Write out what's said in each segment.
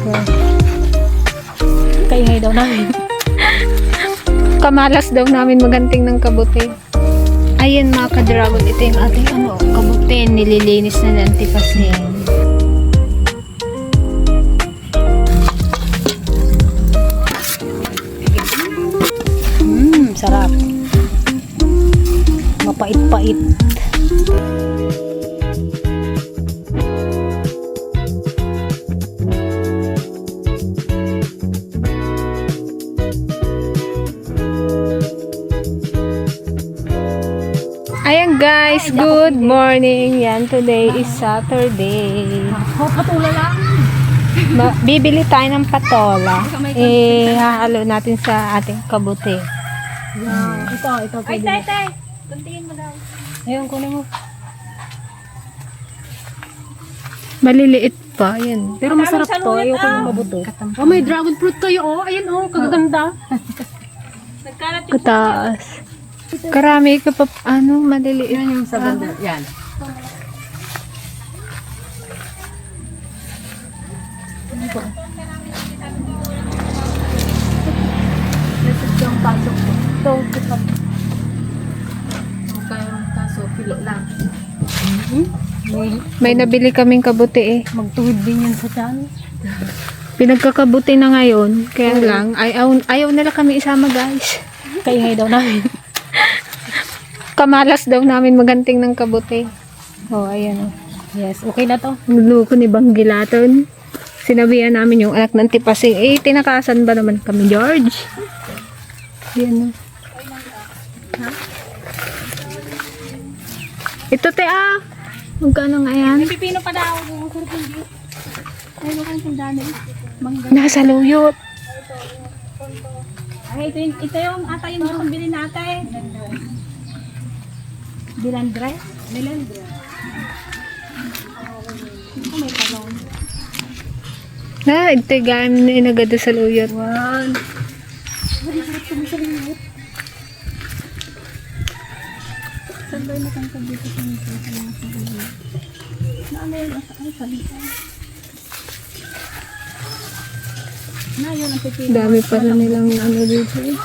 fresh. Kaingay daw namin. Kamalas daw namin maganting ng kabuti. Ayan mga ka-dragon, ito yung ating kabuti. Nililinis na ng antipasin. Sarap. Mapait-pait. Ayan guys, good morning. Yan, today is Saturday. Patula lang. Bibili tayo ng patola. Hahalo natin sa ating kabuti. Ito. Ay, tay. Tuntingin mo daw. Ayun, kunin mo. Maliliit pa, yan. Pero masarap to. Ayoko yung mabuto. Oh, may dragon fruit kayo. Oh, ayun oh, kagaganda. Nagkalat yung Kataas. Karami ka pa, maliliit. Yan yung sa banda. Yan. Yung pasok ko. Ito, kipat. Kaso, kilo lang. May nabili kaming kabuti eh. Magtuwid din yan sa tiyan. Pinagkakabuti na ngayon. Kaya lang, ayaw nila kami isama guys. Kaingay daw namin. Kamalas daw namin maganting ng kabuti. Oh, ayan oh. Yes, okay na to. Luko ni Banggilaton. Sinabihan namin yung anak ng tipasing. Tinakasan ba naman kami, George? Yan oh. Ito te magkano nga yan? May pipino pa daw. Ang sarap yung juice. Ayun ang sandali. Mangga. Nasa luyot. Ay, ito yung ata yung gusto bilhin natin. Dilandre? Dilandre. Ito may talong. Ito gayam na inagada sa luyot. Wow. Ay, sarap ito sa luyot. Saan ba yung natangkad dito sa mga sarili? Ano yun? Ay, salita. Na, yun ang pipino. Dami pa rin nilang dito eh.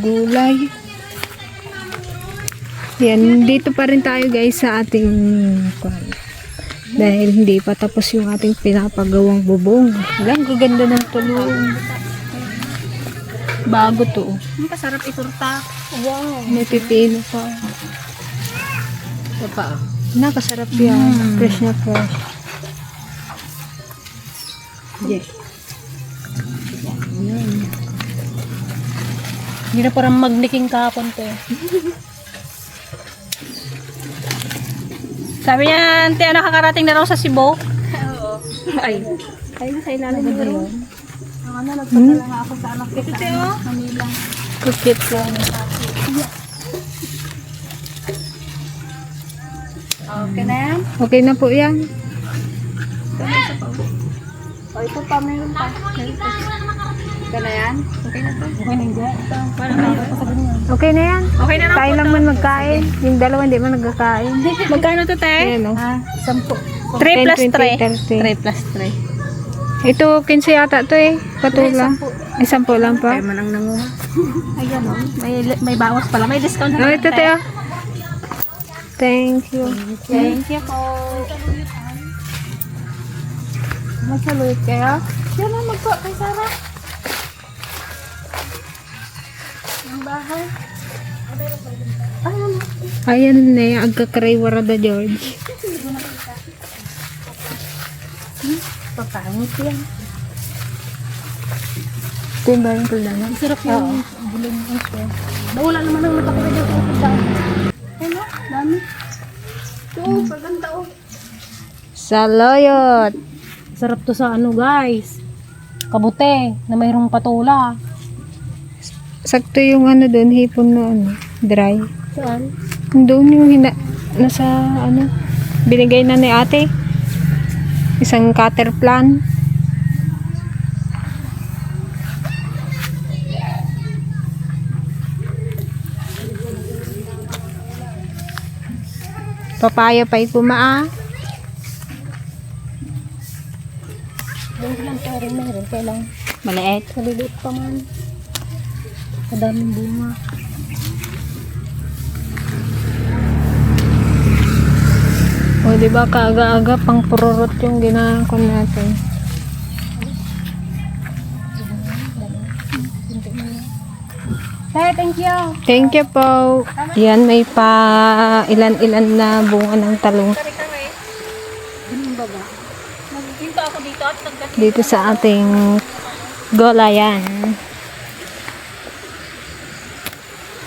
Gulay. Yan, dito pa rin tayo guys sa ating dahil hindi pa tapos yung ating pinapagawang bubong. Lang, gaganda ng tulong. Bago to. Ang kasarap iturta. Wow. May pipino pa. Ito pa. Nakasarap yan. Fresh na fresh. Yes. Hindi na parang magniking kahapon to. Sabi niya, ante, nakakarating na raw sa Cebu. Ay. Ay, sa ilalim mo rin. Ang nagpadala nga ako sa anak ko sa Manila. Kukit lang. Okay na yan? Okay na po yan. O, ito pa, mayroon pa. Okay na yan? Okay na to? Okay na hindi. Parang mayroon pa sa ganyan. Okay na yan. Okay na Tayo lang man magkain. Yung dalawa hindi man nagkakain. Magkano to, te? Ayan o. 10. 3 plus 3. 3 plus 3. Ito, 15 yata to eh. Patula. Ay, 10 lang pa. Kaya man ang nanguha. Ayan o. May bawas pala. May discount Oh, na ito tayo. Thank you. Thank you po. Masaluit kayo? Yan na, magpo kay Sarah. Ang bahay. Ayun. Ayan na yung agkakaraywara da George. Papangit yan. Ito yung balang kulangan. Sarap yung bulong ito. Nawala naman ang nakapira dyan sa ito. Ayun o, dami. Ito, paganda o. Saloyot. Sarap to sa ano guys. Kabute na mayroong patula. Sakto yung doon, hipon na dry. Saan? Doon yung nasa binigay na ni ate. Isang cutter plan. Papaya pa ikumaa. Doon lang pero meron. Kaya lang, Maliit. kaliliit pa man. Kadaming bunga. O, di ba kaaga-aga pang pururot yung ginagawa natin. Hey, thank you. Thank you po. Yan, may pa ilan-ilan na bunga ng talong Naghinto ako dito at nagkat. dito sa ating golayan.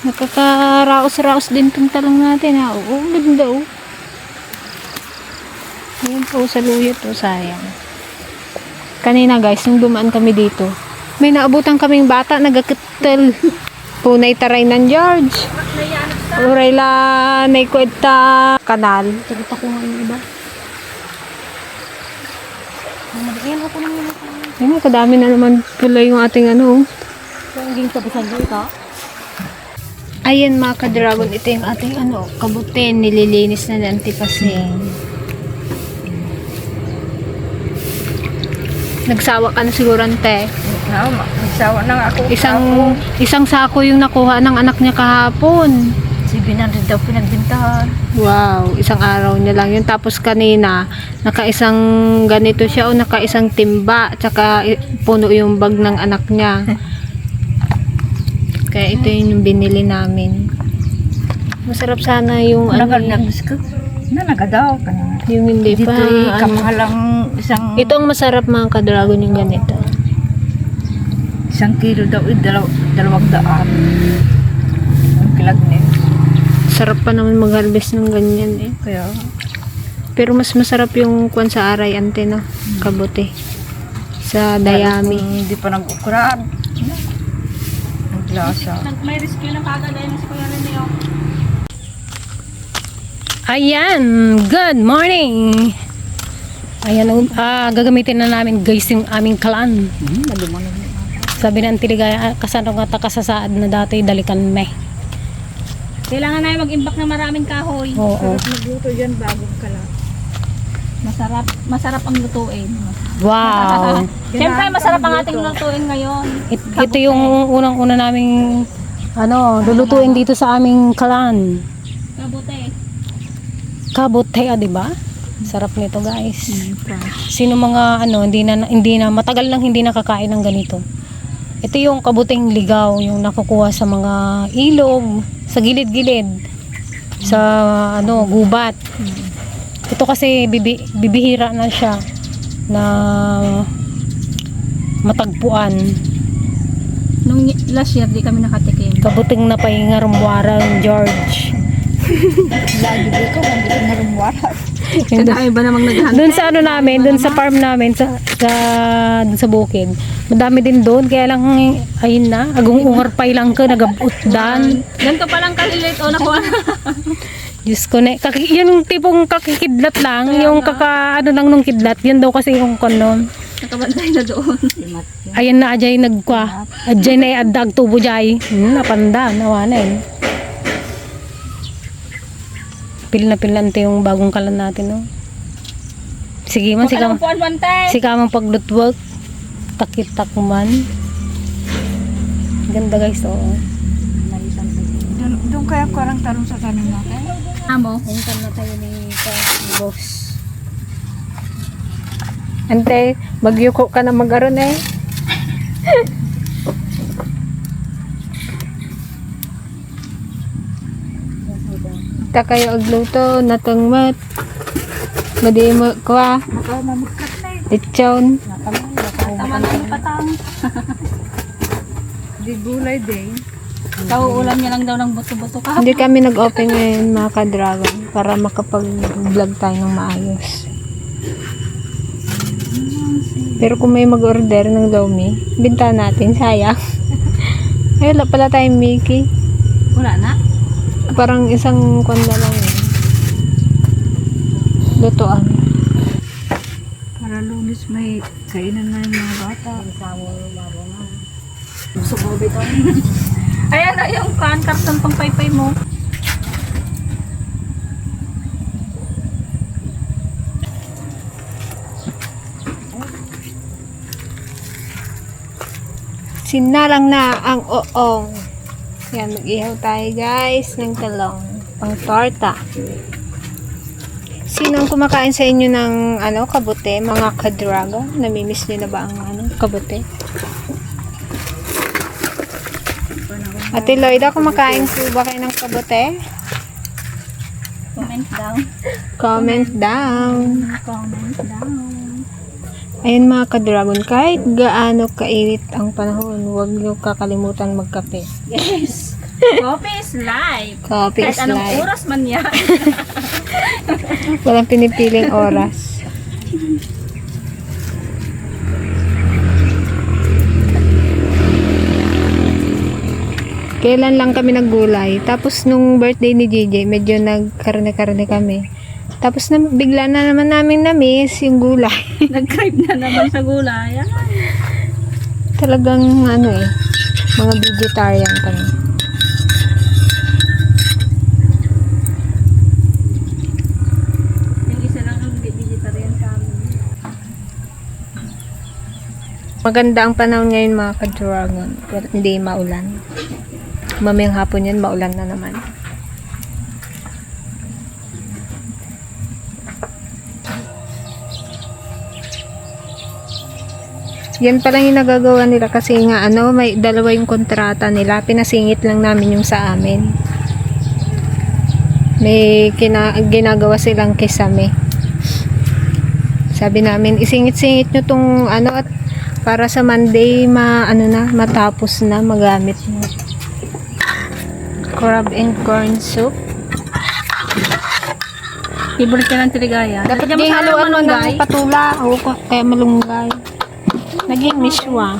Nakakaraos-raos din itong talong natin. Ha? Oo, ganda oh. Ayan po, sa luyot oh, sayang. Kanina guys, nung dumaan kami dito, may naabutan kaming bata, nagakatel. Punay taray ng George. Uray la naikweta kanal. Sagot ako nga yung iba. Ayan ako lang yun. Ayun, kadami na naman pula yung ating ano. Kung hindi tapusan dito. Ayan mga ka-dragon, ito yung ating ano, kabutin, nililinis na ng tipasing. Nagsawa ka na siguro, ante. Nagsawa na ako. Isang sako yung nakuha ng anak niya kahapon. 700 daw pinagbintahan. Wow, isang araw niya lang yun. Tapos kanina, nakaisang ganito siya o nakaisang timba, tsaka puno yung bag ng anak niya. Kaya ito yung binili namin. Masarap sana yung ano, Nagbiskot. Nagadaw ka na. yung hindi Dito pa. Ano. kamahalang isang Ito ang masarap mga ka-dragon yung ganito. 1 kilo daw, 200. Ang kilagnin. Sarap pa naman mag-harvest ng ganyan eh. Kaya, Pero mas masarap yung kwan sa aray ante no, kabuti. Sa dayami. kung hindi pa nag-ukraan. Ang lasa. May rescue na kagad ayun sa kuya niyo. Ayan, good morning. Ayan, gagamitin na namin guys yung aming kalan. Sabi ng tiligaya, kasano nga ta kasasaad na dati dalikan me. Kailangan na mag-imbak ng maraming kahoy. Oo. Magluto dyan bagong kalat. Masarap ang lutuin. Wow. Siyempre, masarap ang ating lutuin ngayon. Ito yung unang-una naming lulutuin dito sa aming kalan. Kabuti. Kabote, di ba? Sarap nito, guys. Sino mga hindi na matagal lang hindi nakakain ng ganito. Ito yung kabuteng ligaw, yung nakukuha sa mga ilog, sa gilid-gilid, sa gubat. Ito kasi bibihira na siya na matagpuan. Nung last year, di kami nakatikim. Kabuting na pahingarumwara yung George. Lagi di ko, hindi ko narumwara. Yun Ay ba namang naghahanap? Doon sa namin, doon sa farm namin, dun sa bukid. Madami din doon, kaya lang, ayun na, agung-ungar pa ilang ka, nagabutdan. Ganito pa lang kalilit o nakuha na. Diyos ko na, yun yung tipong kakikidlat lang, yung lang nung kidlat, yun daw kasi yung konon. Nakabantay na doon. Ayun na, ajay nagkwa, ajay na adag tubo jay. Napanda, nawana eh. Pil na pilante yung bagong kalan natin, no? Sige man, Anong puan bantay? sika man paglutwag, takitak man. Ganda guys, oo. Doon kaya karang talong sa tanim natin? Amo? Puntan na tayo ni boss. Ante, magyuko ka na mag-aron eh. Ta kayo agluto, natangmat. Madi mo kwa. Lechon. Tama na yung patang. Di gulay din. Kauulam niya lang daw ng buto-buto ka. Hindi kami nag-open ngayon mga ka-dragon para makapag-vlog tayo ng maayos. Pero kung may mag-order ng lomi, binta natin, sayang. Ay, wala pala tayong Mickey. Wala na. Parang isang kwanda lang yun. Lutoan. Para lunes may kainan na yung mga bata. Ayan na yung karton pang paypay mo. Sinalang na ang oong. Yan, mag-ihaw tayo guys ng talong. Pang torta. Sino ang kumakain sa inyo ng kabute? Mga kadragon? Namimiss nyo na ba ang kabute? Ate Lloyda, kumakain po ba kayo ng kabute? Comment down. Comment down. Comment down. Ayun mga kadragon, kahit gaano kainit ang panahon, huwag nyo kakalimutan magkape. Yes. Coffee is life. Coffee Kahit is anong life. oras man yan. Walang pinipiling oras. Kailan lang kami naggulay. Tapos nung birthday ni JJ, medyo nagkarne-karne kami. Tapos bigla na naman namin na-miss yung gulay. Nag-crave na naman sa gulay. Ay. Talagang mga vegetarian kami. Yung isa lang ang vegetarian kami. Maganda ang panahon ngayon mga ka-dragon. Hindi maulan. Mamayang hapon yan, maulan na naman. Yan pa lang yung nagagawa nila kasi nga may dalawa yung kontrata nila. Pinasingit lang namin yung sa amin. May ginagawa silang kisame. Sabi namin, isingit-singit nyo tong at para sa Monday matapos na magamit mo. Crab and corn soup. Favorite ka ng tiligaya. Dapat Lagyan mo di sa haluan mo malunggay. ng patula. O kaya malunggay. Naging miswa.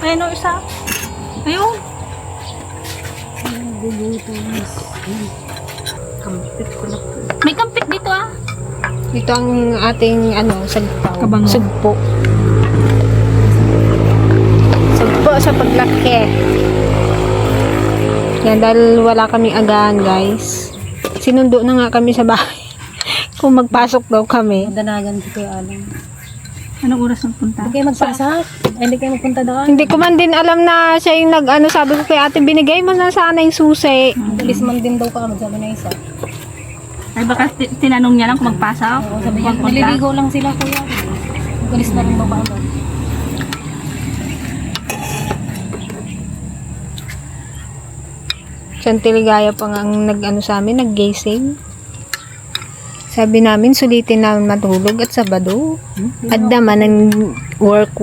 Ayun o, isa. Ayun. May kampit dito ah. Ito ang ating sagpaw. Kabango. Sugpo. Sugpo sa paglaki. Yan, dahil wala kaming agahan guys. Sinundo na nga kami sa bahay. Kung magpasok daw kami. Danagan ko kayo alam. Anong oras ang punta? Hindi kayo magpasak. Hindi kayo magpunta doon. Hindi ko man din alam na siya yung sabi ko kay ate, binigay mo na sana yung susi. Bilis man din daw kami, sabi na isa. Ay baka tinanong niya lang kung magpasok. Oo, sabi niya, Kung punta. naliligo lang sila kuya. Galis na rin baba doon. Santiligaya pa nga ang sa amin, nag-gising. Sabi namin, sulitin namin matulog at Sabado. At naman ang work.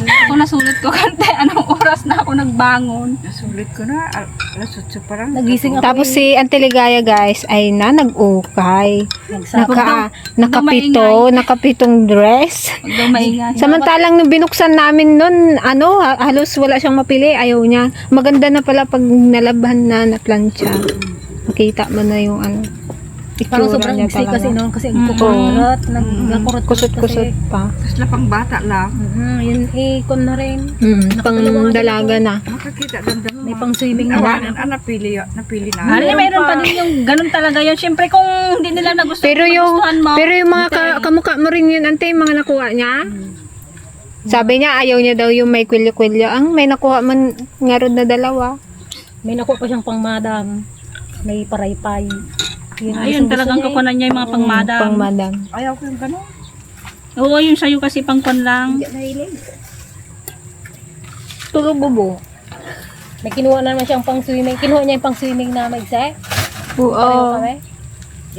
Kung nasulit ko kante, anong oras na ako nagbangon? Nasulit ko na, alas 8 pa lang. Nagising ako. Tapos si Antiligaya guys, ay nag-ukay. Nakapitong dress. Huwag daw maingay. Samantalang nung binuksan namin nun, halos wala siyang mapili, ayaw niya. Maganda na pala pag nalabhan na plancha. Makita mo na yung Parang itsura sobrang niya iksi kasi talaga. noon kasi kukurot. Nagkakurot Kusot-kusot pa. Sila pang bata lang. Yun ikon na rin. Pang dalaga na. Makakita ganda mo. May pang swimming na. Awanan, napili na. Ano, mayroon pa din yung ganun talaga yun. Siyempre kung hindi nila nagustuhan, Pero yung mo. mga kamukha mo rin yun, ante, yung mga nakuha niya. Sabi niya, ayaw niya daw yung may kwilyo-kwilyo. Ang may nakuha man nga ron na dalawa. May nakuha pa siyang pang madam. May paraypay. Yun ang Ayun, gusto talagang niya eh. kakunan niya yung mga pangmadam. Pang madam. Ayaw ko yung gano'n. Oo, yung sa'yo kasi pangkon lang. Tulog bubo. May kinuha na naman siyang pang swimming. Kinuha niya yung pang swimming na maigse. Pareho Oo. kami.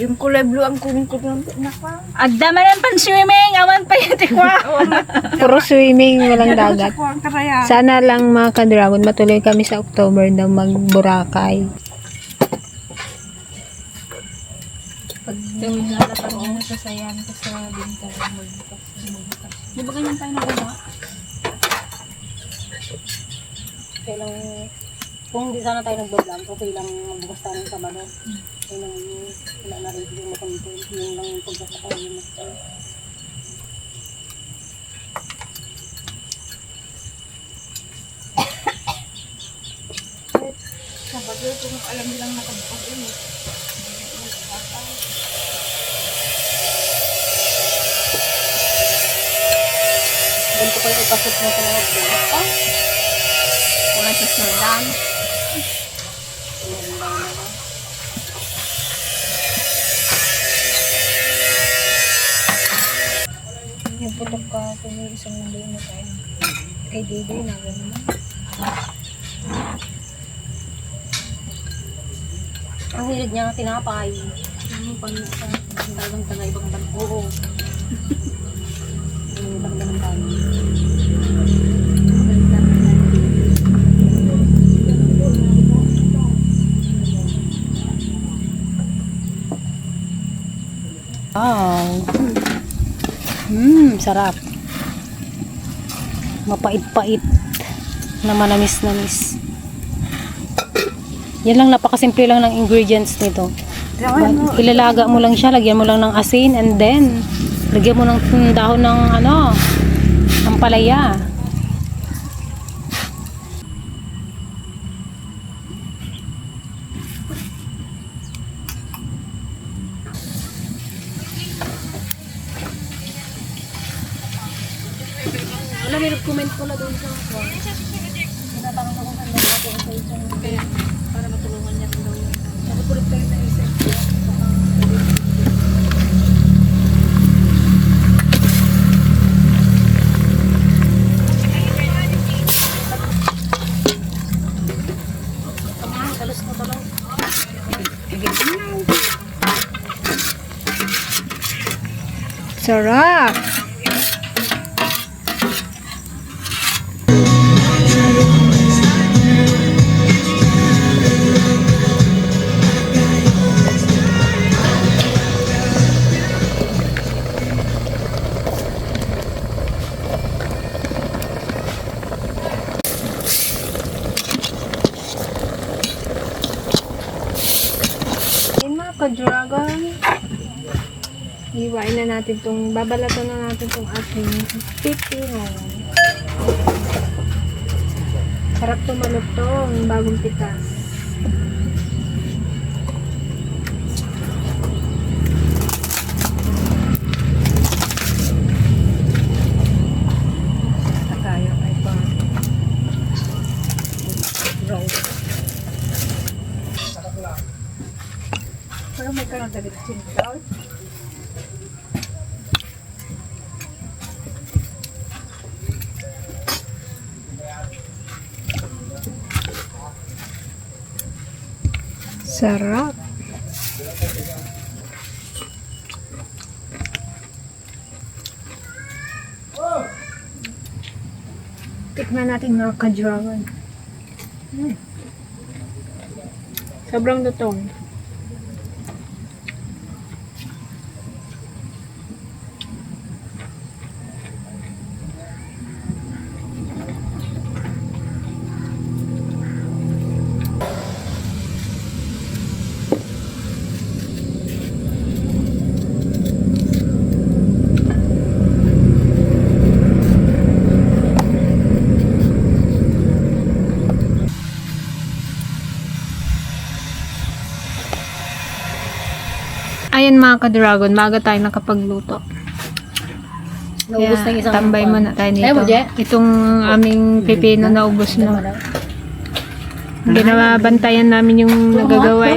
Yung kulay blue ang kunin ko ng nakwa. Agdaman ang pan-swimming, awan pa yung tikwa. Puro swimming, walang dagat. Ako ang karaya. Sana lang mga ka-dragon, matuloy kami sa October na mag-Boracay. Di ba ganyan tayo nagawa? Okay lang, kung hindi sana tayo nagbablog, okay lang magbukas tayo ng Sabado. Okay lang, wala na rin yung makontrol. Yun lang yung pagkakataon yung master. Sabado, kung alam nilang nakabukod yun. Ganito kayo ipasok mo sa loob. Wala sa sundan. Yung putok ka kung may isang mundo na tayo. Kay Dede na gano'n. Ang hilig niya nga tinapay. Ang panisa. Ang dagang taga ibang banto. Oo. Ang ibang dagang tayo. Wow. Sarap. Mapait-pait na manamis-namis. Yan lang, napakasimple lang ng ingredients nito. Ilalaga mo lang siya, lagyan mo lang ng asin, and then lagyan mo ng dahon ng ampalaya. Wala, may comment ko na doon sa tinatanong ako kung ano para matulungan niya kung daw yun. Nagpulit tayo na isa. Talos ko talaw. Sarap! Yan mga ka-dragon. Iwain na natin itong, babalatan na natin itong ating pipino. Sarap tumalutong, bagong pitas. Tayo ay pa. Pero may karoon sa bitchin daw. Sarap. Tikman natin mga ka-dragon. Sobrang lutong. Ayan mga ka-dragon, maga tayo nakapagluto. Naubos na yung isang tambay mo na tayo Ayaw mo, nito. Je? Itong aming pipino na ubos na. Ginabantayan namin yung nagagawa.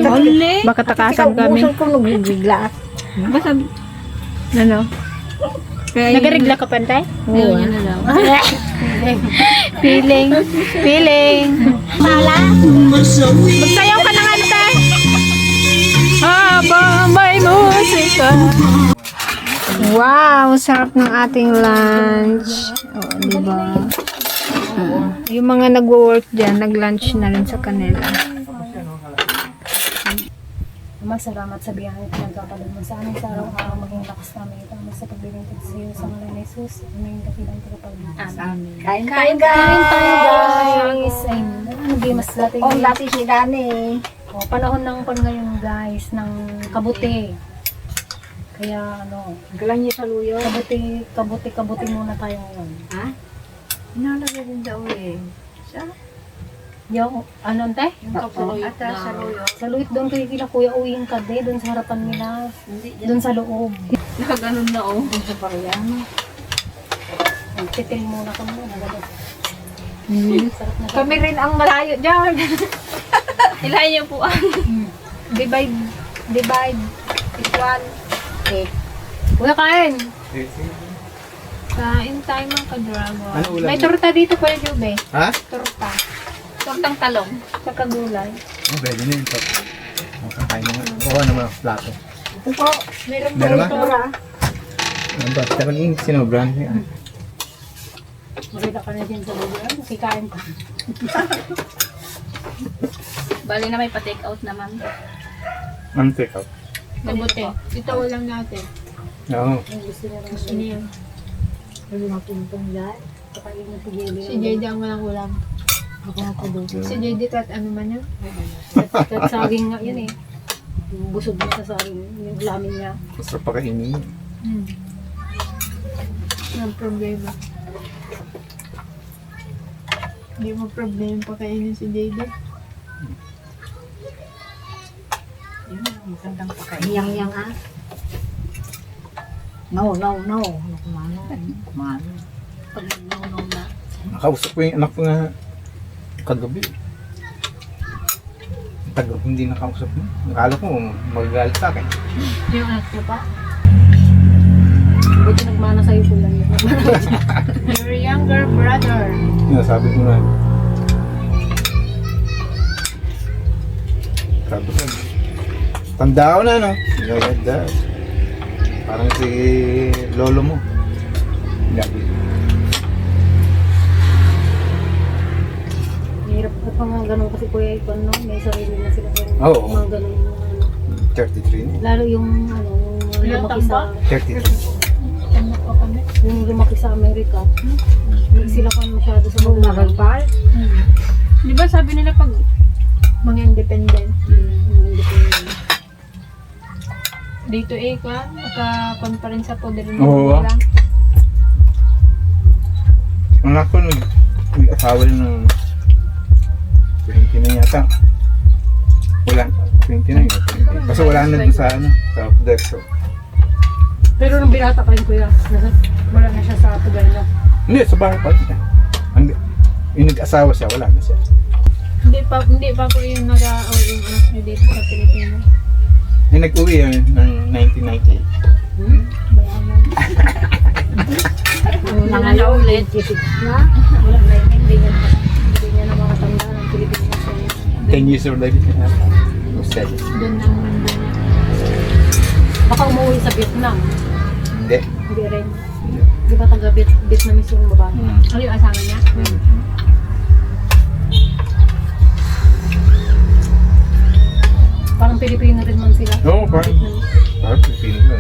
Baka takasan kami. Kung nagbigla. Basta, ano? Nagarigla ka pantay? Oo. Yan na daw. Feeling. Magsayaw ka ng ante. Habang may musika. Wow, sarap ng ating lunch. Oh, di ba? Yung mga nagwo-work diyan, nag-lunch na rin sa kanila. Masalamat sa biyahe pinagkakaroon mo sa amin sa araw-araw, maging lakas namin ito sa paglilingkod sa iyo sa ngalan ni Jesus. Aming dakilang tagapagligtas. Amen. Kain Kain tayo guys! Ay, nag-imas dati. Oh, dati si Dani. Oh, panahon ng pan ngayon guys, ng kabuti. Kaya ano, Galang niya sa luyo. kabuti muna tayo ngayon. Ha? Inalagay din daw eh. Sa? Yung, ano te? At sa luyo. Sa luit doon kayo kila kuya uwiin ka de, doon sa harapan nila. Hindi Doon sa loob. Nakaganon na oh. sa Pariano. Titil muna kami na gano'n. Sarap na. Kami rin ang malayo, George. Ilahin niyo po ang Divide. Equal. Okay. Kuya, kain. Kain tayo mga ka-dragon. Ano ulam May mo? torta dito Kuya Jube. Ha? Torta. tortang talong. Sa kagulay. Oh, pwede na yun. Makakain mo nga. Oo, ano mga plato. Opo, meron po Meron ba? tora. Ano ba? Dapat yung sinobran. Maganda ka na dyan sa lugar. Kasi kain pa. Bali na may pa-take out naman. Ano take out? Mabuti. Ito ulam natin. Oo. Ang gusto niya rin. Gusto niyo. Yung mga puntong dyan. Kakain na si Jelly. Si JD ang walang ulam. Ako na po doon. Si JD tat ano man yun? At saging nga yun eh. Yung busog na sa saging. Yung lamin niya. Gusto pa kainin. Walang problema. Hindi mo problema pa kainin si JD. Yang ah. No. Kumano. Pag nag-no na. Nakausap ko yung anak ko nga kagabi. Tagal hindi nakausap mo. Nakala ko magagalit sa akin. Yung anak niyo pa? Buti nagmana sa'yo po lang yun. Your younger brother. Sabi ko na. Sabi ko. Tanda ko na, no? Gaganda. Parang si lolo mo. Gabi. Mahirap ko pa nga ganun kasi kuya Ipon, no? May sarili na sila. Pero Oo. mga ganun yung ano. 33 na. Lalo yung ano, yung lumaki sa, 33. Anak ko kami. yung lumaki sa Amerika. Hindi sila pa masyado sa mga Magpal. Di ba sabi nila pag mga independent? independent. Dito eh, kwan? Maka-conference po din Oo, ah. lang. Anak ko may asawa rin ng 20 na yata. Wala. 29 o 20. Kasi wala na dun sa ano, sa Dexo. Pero nung binata pa rin kuya, wala na siya sa Tugal na. Hindi, sa bahay pa rin. Yung nag-asawa siya, wala na siya. Hindi pa po yung nag-aaway yung anak niyo dito sa Pilipinas. Yung nag-uwi yun ng 1998. Bayanan. Mga na ulit. Wala na yun, hindi niya na mga tanda ng Pilipinas. 10 years old already. Steady. Doon ang mundo niya. Baka umuwi sa Vietnam. Hindi. Hindi rin. Di ba taga Vietnamese yung babae? Ano yung asawa niya? Parang Pilipino rin man sila. Oo, parang Pilipino ka.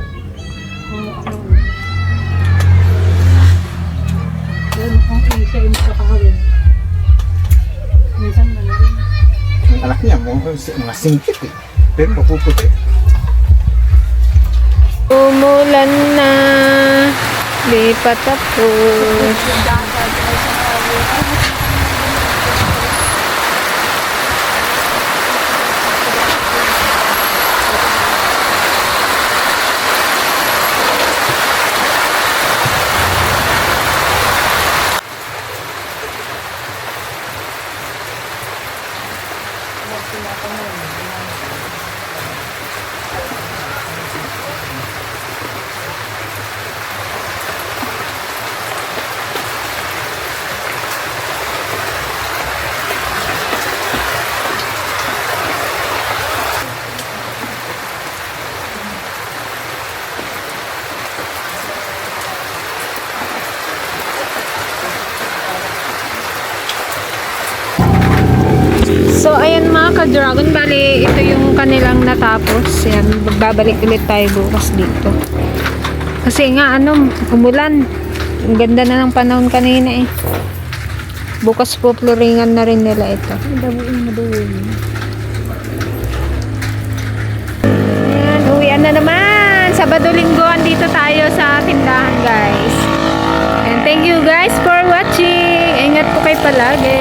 Pero mukhang siya yung makakawin. Minsan ano rin. Ang anak niya, mga singkit eh. Pero mapuputi. Umulan na. Di pa tapos. So, ayan mga ka-dragon, bali, ito yung kanilang natapos. Yan, babalik ulit tayo bukas dito. Kasi nga, umulan. Ang ganda na ng panahon kanina eh. Bukas po, floringan na rin nila ito. Ayan, uwian na naman. Sabado-linggoan dito tayo sa tindahan, guys. And thank you guys for watching. Ingat po kayo palagi.